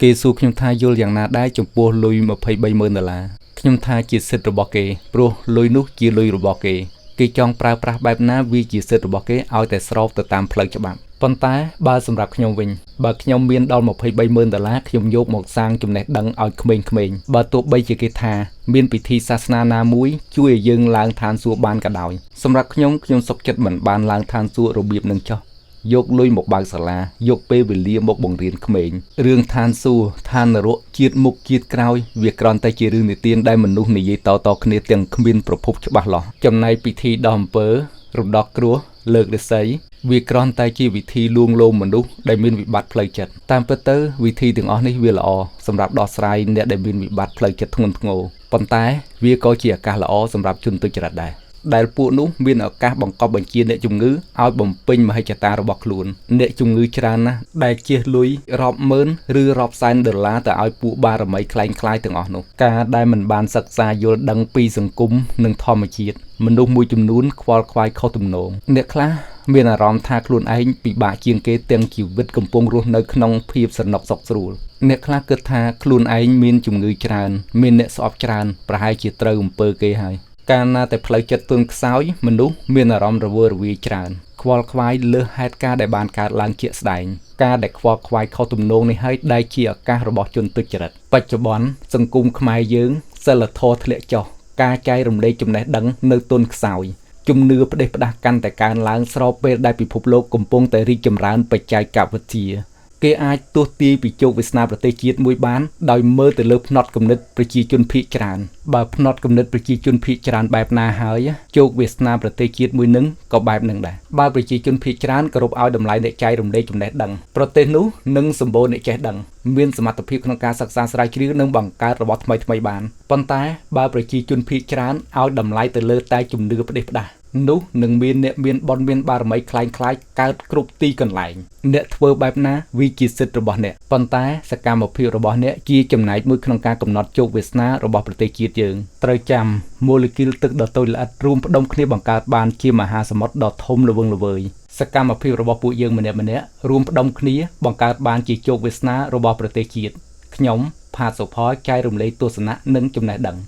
គេសួរខ្ញុំថាយល់យ៉ាងណាដែរចំពោះលុយ23ម៉ឺនដុល្លារខ្ញុំថាជាសិទ្ធិរបស់គេព្រោះលុយនោះជាលុយរបស់គេគេចង់ប្រើប្រាស់បែបណាវាជាសិទ្ធិរបស់គេឲ្យតែស្របទៅតាមផ្លូវច្បាប់ប៉ុន្តែបើសម្រាប់ខ្ញុំវិញបើខ្ញុំមានដល់23ម៉ឺនដុល្លារខ្ញុំយកមកសាងចំណេះដឹងឲ្យក្មេងៗបើទោះបីជាគេថាមានពិធីសាសនាណាមួយជួយឲ្យយើងឡើងឋានសួគ៌បានក៏ដោយសម្រាប់ខ្ញុំខ្ញុំសុខចិត្តមិនបានឡើងឋានសួគ៌របៀបនឹងចោះយកលុយមកបើកសាលាយកពេលវេលាមកបង្រៀនក្មេងរឿងឋានសួគ៌ឋាននរកជាតិមុខជាតិក្រោយវាគ្រាន់តែជារឿងនិទានដែលមនុស្សនិយាយតៗគ្នាទាំងគ្មានប្រភពច្បាស់លាស់ចំណែកពិធីដោះអំពើរំដោះគ្រោះលើករាសីវាគ្រាន់តែជាវិធីលួងលោមមនុស្សដែលមានវិបត្តិផ្លូវចិត្តតាមពិតទៅវិធីទាំងអស់នេះវាល្អសម្រាប់ដោះស្រាយអ្នកដែលមានវិបត្តិផ្លូវចិត្តធ្ងន់ធ្ងរប៉ុន្តែវាក៏ជាឱកាសល្អសម្រាប់ជនទុច្ចរិតដែរដែលពួកនោះមានឱកាសបង្កប់បញ្ជាអ្នកជំងឺឲ្យបំពេញមហិច្ឆតារបស់ខ្លួនអ្នកជំងឺច្រើនណាស់ដែលជះលុយរាប់ម៉ឺនឬរាប់សែនដុល្លារទៅឲ្យពួកបារមីក្លែងក្លាយទាំងអស់នោះការដែលមិនបានសិក្សាយល់ដឹងពីសង្គមនិងធម្មជាតិមនុស្សមួយចំនួនខ្វល់ខ្វាយខុសទំនងអ្នកខ្លះមានអារម្មណ៍ថាខ្លួនឯងពិបាកជាងគេទាំងជីវិតកំពុងរស់នៅក្នុងភាពស្រណុកសុខស្រួលអ្នកខ្លះគិតថាខ្លួនឯងមានជំងឺច្រើនមានអ្នកស្អប់ច្រើនប្រហែលជាត្រូវអំពើគេហើយកាលណាតែផ្លូវចិត្តទន់ខ្សោយមនុស្សមានអារម្មណ៍រវើរវាយច្រើនខ្វល់ខ្វាយលើសហេតុការណ៍ដែលបានកើតឡើងជាក់ស្ដែងការដែលខ្វល់ខ្វាយខុសទំនងនេះហើយដែលជាឱកាសរបស់ជនទុច្ចរិតបច្ចុប្បន្នសង្គមខ្មែរយើងសិលធម៌ធ្លាក់ចុះការចែករំលែកចំណេះដឹងនៅទន់ខ្សោយជំនឿផ្ដេសផ្ដាស់កាន់តែកើនឡើងស្របពេលដែលពិភពលោកកំពុងតែរីកចម្រើនបច្ចេកវិទ្យាគេអាចទស្សន៍ទាយពីជោគវាសនាប្រទេសជាតិមួយបានដោយមើលទៅលើផ្នត់គំនិតប្រជាជនភាគច្រើនបើផ្នត់គំនិតប្រជាជនភាគច្រើនបែបណាហើយជោគវាសនាប្រទេសជាតិមួយនឹងក៏បែបនឹងដែរបើប្រជាជនភាគច្រើនគោរពឲ្យតម្លៃអ្នកចែករំលែកចំណេះដឹងប្រទេសនោះនឹងសម្បូរអ្នកចេះដឹងមានសមត្ថភាពក្នុងការសិក្សាស្រាវជ្រាវនិងបង្កើតរបស់ថ្មីៗបានប៉ុន្តែបើប្រជាជនភាគច្រើនឲ្យតម្លៃទៅលើតែជំនឿផ្ដេសផ្ដាស់នោះនឹងមានអ្នកមានបុណ្យមានបារមីក្លែងក្លាយកើតគ្រប់ទីកន្លែងអ្នកធ្វើបែបណាវាជាសិទ្ធិរបស់អ្នកប៉ុន្តែសកម្មភាពរបស់អ្នកជាចំណែកមួយក្នុងការកំណត់ជោគវាសនារបស់ប្រទេសជាតិយើងត្រូវចាំម៉ូលេគុលទឹកដ៏តូចល្អិតរួមផ្ដុំគ្នាបង្កើតបានជាមហាសមុទ្រដ៏ធំល្វឹងល្វើយសកម្មភាពរបស់ពួកយើងម្នាក់ៗរួមផ្ដុំគ្នាបង្កើតបានជាជោគវាសនារបស់ប្រទេសជាតិខ្ញុំផាតសុផលចែករំលែកទស្សនៈនិងចំណេះដឹង។